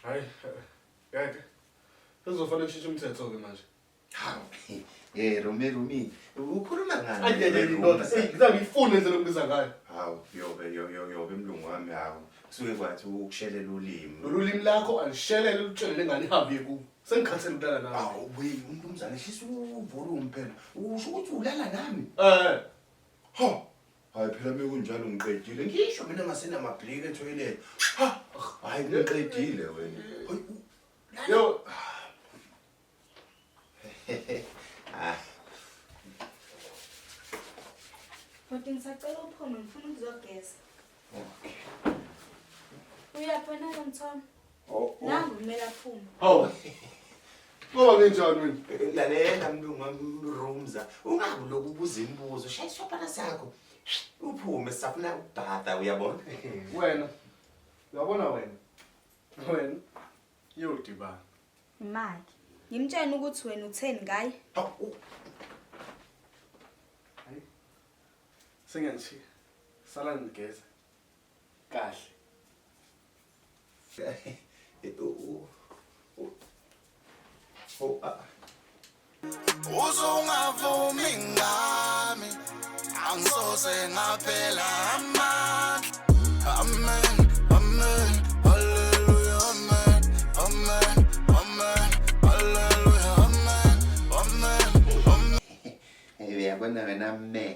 Hayi, ngeke. Kuzofanele kushintshe umthetho-ke manje. Hawu, eh Rumi Rumi, ukhuluma ngani? Ayi ayi ayi ndoda, eyi ngizange ngiyifune indlela ongibiza ngayo. Hawu, yobe yo yo yobe mlungu wami hawu. Kusuke kwathi ukushelela ulimi. Lolu limi lakho alishelele lutshele lengane ihambe iye kubo. Sengikhathele ukulala nawe. Hawu, we umnumzane hlisa uvolume phela. Usho ukuthi ulala nami? Eh. Ha. Hayi phela mekunjalo ngiqedile. Ngisho mina ngasenamabhliki ethoyilet. Ha. Hayi ngiqedile wena. Hayi, Yo, Ah, Bhuti ngisacela uphume ngifuna ukuzogeza. okay. Uyaphi wena lo Mthombo? Oh, oh. Nangu kumele aphume. Hawu. Ngoba nginjani mina? Lalela mlungu wami Rumza, ungabi lokhu ubuza imibuzo, shaya iswapana sakho. Uphume sisafuna ukubhatha uyabona? Wena. Uyabona wena? Wena. Yodibana. Imali. Ngimtshene ukuthi wena utheni ngaye. Hawu, Hayi. Sengiyanishiya. Sala ngigeza. Kahle. Oh, ah. Uzungavumi ngami angisoze ngaphela amandla. Amen, amen, hallelujah, amen, amen, amen, hallelujah, amen, amen, amen. Eh, uyabona wena mme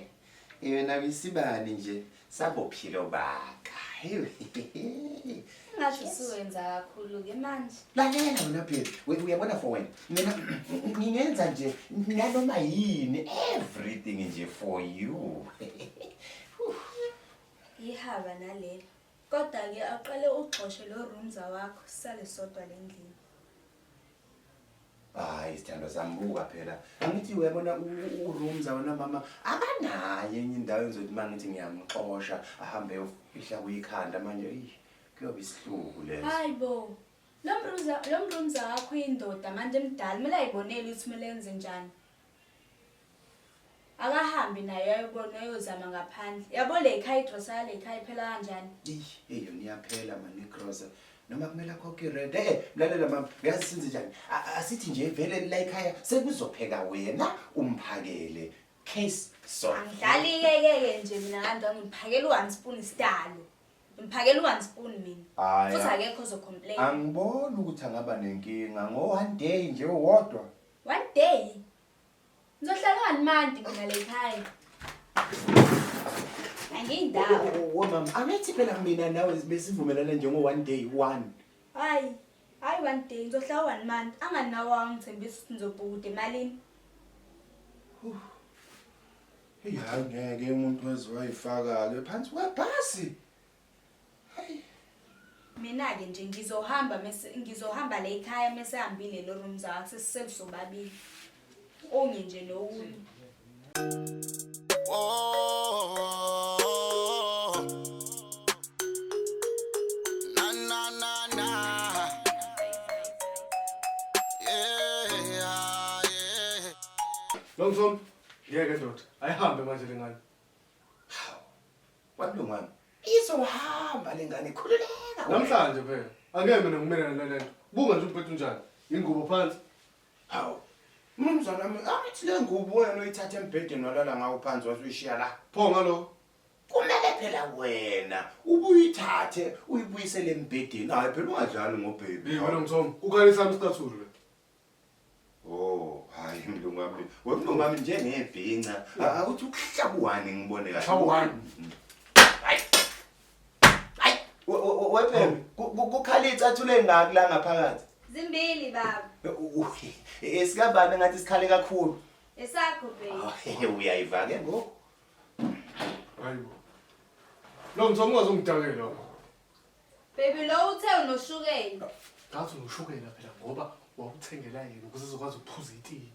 wena wisibani nje sabophilo baka. Ngathi usuwenza kakhulu ke manje. Lalela wena phela, wena uyabona for wena mina ngingenza nje nanoma yini everything nje for you. Ihaba nalelo. Kodwa ke aqale ugxoshe lo roomza wakho sisale sodwa lendlini. Hayi sithandwa sami buka phela. Angithi uyabona uRoomza wena mama akanaye enye indawo engizothi uma ngithi ngiyamxosha ahambe eyofihla kuyikhanda manje eyi kuyoba isihluku leso. Hayi bo. Lo mruza lo mrumza wakho uyindoda manje emdala kumele ayibonele ukuthi kumele enze njani. Akahambi naye ayobona ayozama ngaphandle. Yabo le ekhaya igrosa yale ekhaya iphela kanjani? Eyi, eyi yona iyaphela mani igrosa. Noma kumele akhokhe irent. Eh, lalela mama, uyazi senze njani? Asithi nje vele la ekhaya sekuzopheka wena umphakele. Case solved. Angidlali ke ke ke nje mina kanti ngiphakela u-one spoon sidalo. Ngiphakela u-one spoon mina. Hhayi, Futhi akekho ozocomplain. Angiboni ukuthi angaba nenkinga ngo one day nje owodwa. One day. Ngizohlala one month mina le ekhaya. Angiyindawo. Wo mama, angithi phela mina nawe besivumelana nje ngo one day one. Hayi, hayi one day ngizohlala one month. Anganawo angithembisa ukuthi ngizobhukuda emalini. Hey hayi ngeke umuntu waze wayifaka-ke phansi kwebhasi. Hayi. Mina-ke nje ngizohamba mese ngizohamba la ekhaya mese ehambile lo room zakhe sesisele sobabili. Onye nje nokunye. Oh, na na na na. Yeah, yeah. Lo mfo, ngeke ndoda. Ayihambe manje lengane. Wamlungu wami, izohamba le ngane khululeka. Namhlanje phela. Angeke mina ngimelane nalento. Buka nje umbhedo unjani. Ingubo phansi. Hawu. Mnumzane wami, angithi le ngubo wena oyithatha embhedeni walala ngawo phansi wase uyishiya la. Pho ngaloko. Kumele phela wena ubuyithathe uyibuyisele embhedeni. Hayi phela ungadlali ngobhebi. Hey wena Mthomo, ukhalisa isicathulo le. Oh, hayi mlungu wami. We mlungu wami njengebhinca. Awuthi ukuhlaba uwani ngibone kahle. Hlaba uwani. Hayi. Hayi. Wephembe, kukhala icathulo engaki la ngaphakathi? Zimbili baba. Esikabani ngathi sikhale kakhulu. Esakho baby. Uyayiva ke ngoku. Hayibo. Lo Mthomo ungazongidakela. Baby lo uthe unoshukela. Ngathi unoshukela phela ngoba wawuthengela yena ukuze ezokwazi ukuphuza itiye.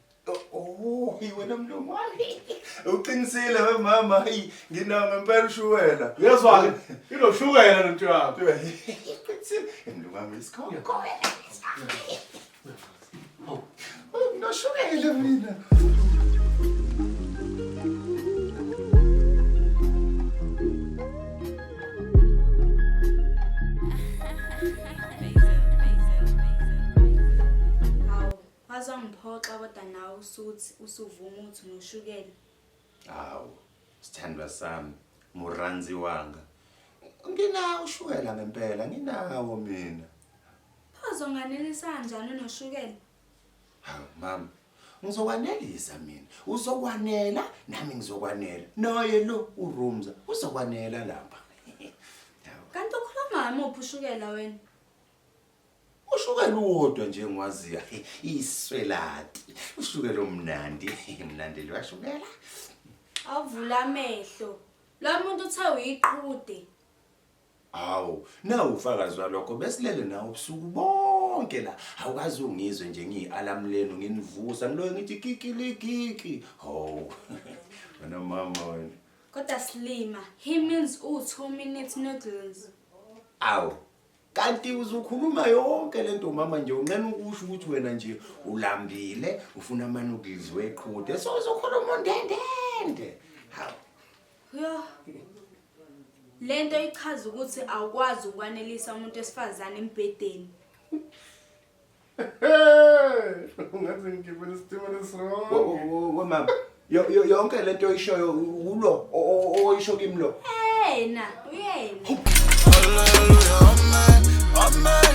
Oh, wena mlungu wami. Uqinisile we mama, hey, nginawo ngempela ushukela. Uyezwa ke? Inoshukela lento yakho. Uqinisile. Mlungu wami isikhokho. Oh, nginoshukela mina. Waze wangiphoxa kodwa nawe usuthi usuvuma ukuthi unoshukela. Hawu, sithandwa sami, muranzi wanga. Nginawo ushukela ngempela, nginawo mina. Pho uzonganelisa kanjani unoshukela? Hawu mama, ngizokwanelisa mina. Uzokwanela nami ngizokwanela. Naye lo uRumza uzokwanela lapha. Hawu. Kanti ukhuluma ngamuphi ushukela wena? Ushukela uwodwa nje engiwaziyo. Iswelati. Ushukela omnandi, mnandi lwashukela. Awuvula amehlo. Lo muntu uthe uyiqhude. Hawu, nawu ufakazi walokho besilele nawe ubusuku bonke la. Awukazi ungizwe nje ngiyi-alarm lenu nginivusa ngiloyo ngithi kikilikiki. Hawu. Wena mama wena. Kodwa slima, he means u2 minute noodles. Awu. Kanti uzukhuluma yonke lento mama nje unqena ukusho ukuthi wena nje ulambile ufuna ama noodles weqhude. So uzokhuluma undendende. Hawu. Yo. Lento ichaza ukuthi awukwazi ukwanelisa umuntu wesifazane embhedeni. Hey, ungathi ngigibele isitimela esiwrong. Wo mama. Yonke lento oyishoyo ulo oyisho kimi lo. Yena, uyena. Hallelujah, amen, amen.